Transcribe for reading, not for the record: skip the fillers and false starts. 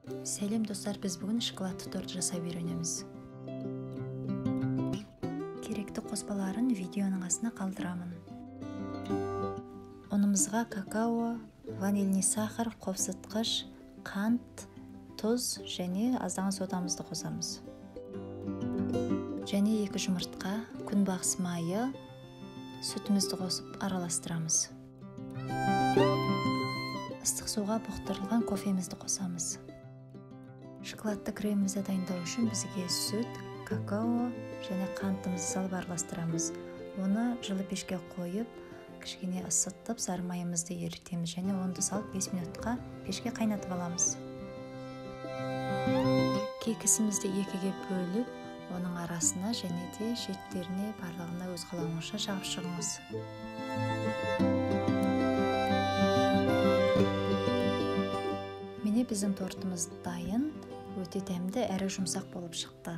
Сәлем достар, біз бүгін шоколадты торт жасап үйренеміз. Керекті қоспаларын видеоның астына қалдырамын. Ұнымызға какао, ванильный сахар, қопсытқыш, қант, тұз және аздаған содамызды қосамыз. Және 2 жұмыртқа, күнбағыс майы, сүтімізді қосып араластырамыз. Ыстық суға бұқтырылған кофемізді қосамыз. Шоколадты кремімізді дайындау үшін бізге сүт, какао және қантымызды салып араластырамыз. Оны жылы пешке қойып, кішкене ысытып, сары майымызды ерітеміз және оны салып 5 минутқа пешке қайнатып аламыз. Кекісімізді 2-ге бөліп, оның арасына және де шеттеріне барлығына өз қалауыңызша жағып шығыңыз. Міне біздің тортымыз дайын, өте дәмді әрі жұмсақ болып шықты.